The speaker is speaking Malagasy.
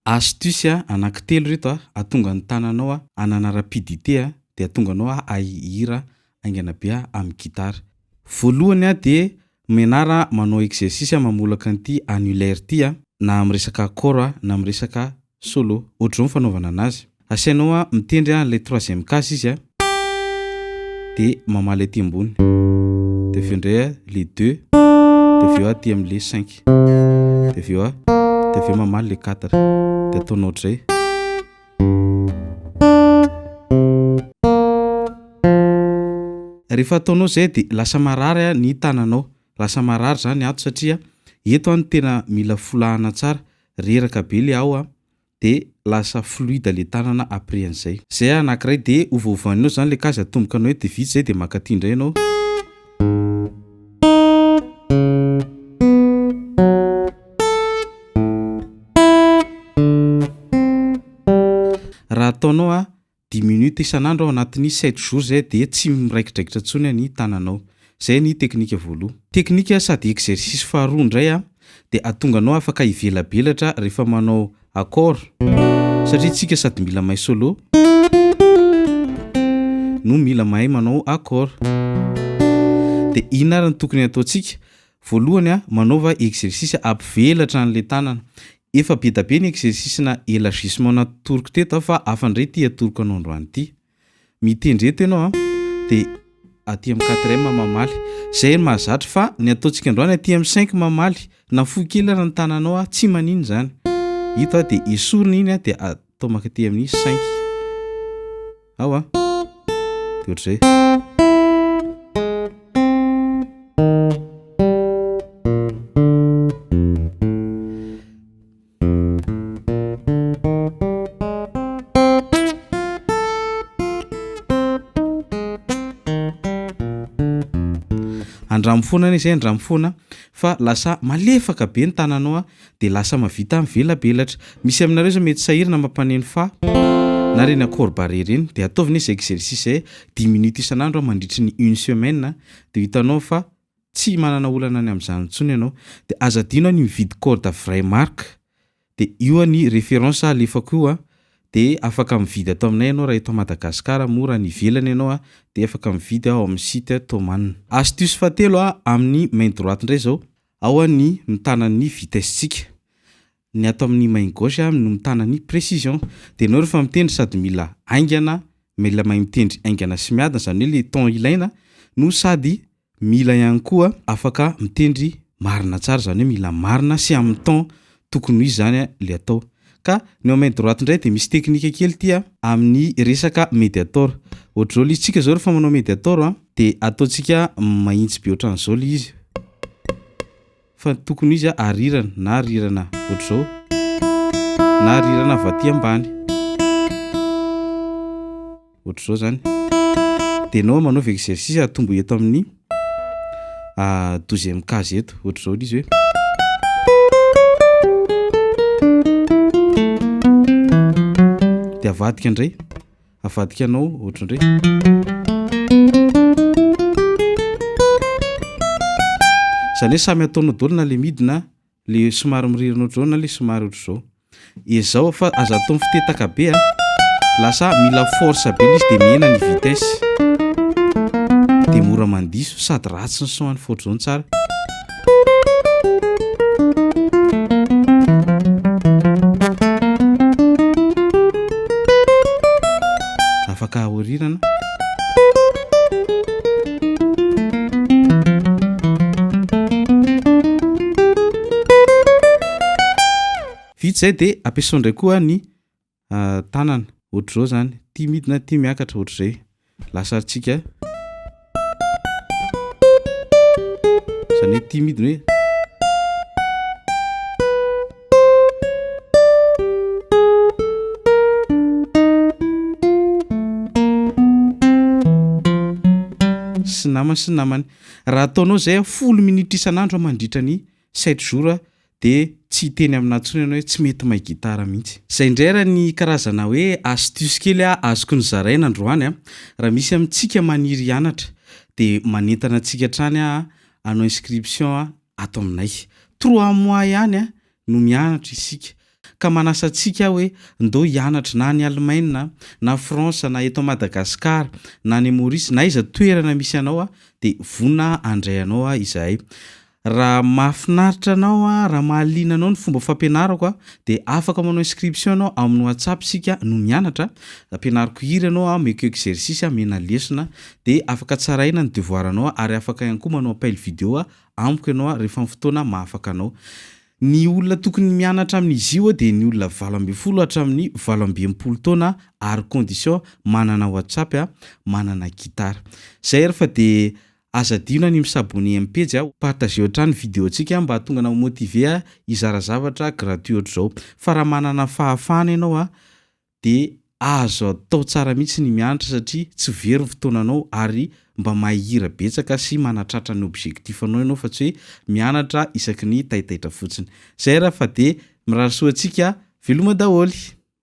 Astuce anankitelo ireto hahatonga ny tananao hanana rapidité dia hahatonga anao hahay hihira haingana be amin'ny gitara. Voalohany dia mianara manao exercice mamolaka an'ity annulaire ity na amin'ny resaka accord na amin'ny resaka solo. Ohatr'izao ny fanaovana anazy. Asainao mitendry an'ilay troisième case izy dia mamaly aty ambony. Dia avy eo indray le deux, dia avy eo aty amin'le cinq. Dia avy eo dia avy eo mamaly le quatre. Dia ataonao ohatr'izay. Rehefa ataonao izay dia lasa marary ny tananao. Lasa marary izany ato satria eto no tena mila folahana tsara. Reraka be le ao de lasa fluide le tanana après an'izay. Zay anakiray de ovaovanao zany le case atomboka anao eto de vita zay de maka aty indray ianao. Raha ataonao a Dix minutes isan'andro ao anatin'ny sept jours zay dia tsy miraikidraikitra intsony ny tananao. Zay ny teknika voaloha. Teknika sady exercice faharoa indray a, dia ahatonga anao afaka hivelabelatra rehefa manao accord satria tsika sady mila mahay solo no mila mahay manao accord. Dia inona ary no tokony hataontsika? Voalohany a, manaova exercice hampivelatra an'ilay tanana. Efa be da be ny exercice-na élargissement natoroko teto a fa hafa indray ity atoroko anao androany ity. Mitendry eto ianao a, dia aty amin'ny quatre M mamaly. Izay no mahazatra fa ny ataontsika androany aty amin'ny cinq mamaly. Na fohy kely ary ny tananao a, tsy maninona izany. Ito a dia esorina iny a dia atao mankaty amin'ny cinq. Ao a. Dia ohatr'izay. Andramo foana anie zay, andramo foana fa lasa malefaka be ny tananao a. de lasa mavita mivelabelatra. Misy aminareo zao mety sahirana mampaneno fa na reny accord barré reny de ataovy anie zay exercice zay dix minutes isan'andro mandritry ny une semaine de ho hitanao fa tsy manana olana any amin'izany intsony ianao. De aza adino ny mividy corde vraie marque de io ny référence alefako io a, de afaka mividy ato aminay ianao raha eto Madagascar moa raha any ivelany ianao a de afaka mividy ao amin'ny site Thomann. Astuce fahatelo a amin'ny main droite indray zao, Ao ny mitana ny vitesse-tsika. Ny ato amin'ny main gauche no mitana ny précision. Dia ianao rehefa mitendry sady mila haingana, mila mahay mitendry haingana sy miadana, izany hoe le temps ilaina, no sady mila ihany koa afaka mitendry marina tsara, izany hoe mila marina sy amin'ny temps tokony ho izy izany le atao. Ka ny ao main droite indray dia misy teknika kely ity amin'ny resaka mediator. Ohatr'izao le izy, tsika zao rehefa manao mediator dia ataontsika mahitsy be ohatran'izao le izy. Fa ny tokony ho izy arirana na arirana ohatr'izao na arirana avy aty ambany. Ohatr'izao zany. Dia ianao manaova exercice atombohy eto amin'ny douzième case eto. Ohatr'izao ilay izy hoe. Dia avadika indray. Avadika anao ohatr'izao indray. Izany hoe samy ataonao daholo na le midina Le somary mirirana ohatr'izao na le somary ohatr'izao. Ezao fa aza atao mifitetaka be a. Lasa mila force be le izy de mihena ny vitesse. De mora mandiso sady ratsy ny son-ny fa ohatr'izao no tsara. Afaka aorinana. Vita izay dia ampiasao indray koa ny tanana, ohatr'izao izany, ity midina, ity miakatra, ohatr'izay. Lasa antsika izany hoe ity midina hoe. Sy namany sy namany. Raha ataonao izay folo minitra isan'andro mandritra ny sept jours dia tsy hiteny aminà intsony ianao hoe tsy mety mahay gitara mihitsy. Izay indray raha ny karazana hoe astuce kely azoko nozaraina androany a. Raha misy amintsika maniry hianatra dia manentana antsika hatrany aho hanao inscription ato aminay. Trois mois ihany no mianatra isika. Ka manasa antsika aho hoe ndao hianatra na any Allemagne na France na eto Madagascar na any Maurice na aiza toerana misy anao dia vonona handray anao izahay. Raha mahafinaritra anao, raha mahaliana anao ny fomba fampianarako dia afaka manao inscription ianao amin'ny WhatsApp isika no mianatra, ampianariko hira ianao, ameko exercice, amena lesona dia afaka tsaraina ny devoir anao ary afaka ihany koa manao appel video amiko ianao rehefa amin'ny fotoana mahafaka anao. Ny olona tokony mianatra amin'izy io dia ny olona 18 hatramin'ny 68 taona ary condition manana WhatsApp, manana gitara. Zay ary fa dia aza adino ny mi-s'abonner amin'ny pejy, partageo hatrany vidéo ntsika mba hahatonga anao motivé hizara zavatra gratuit ohatr'izao. Fa raha manana fahafahana ianao dia azo atao tsara mihitsy ny mianatra satria tsy very ny fotoananao ary mba mahay hira betsaka sy manatratra ny objectif anao ianao fa tsy hoe mianatra isaky ny taitaitra fotsiny. Zay raha fa dia mirary soa antsika, veloma daholo.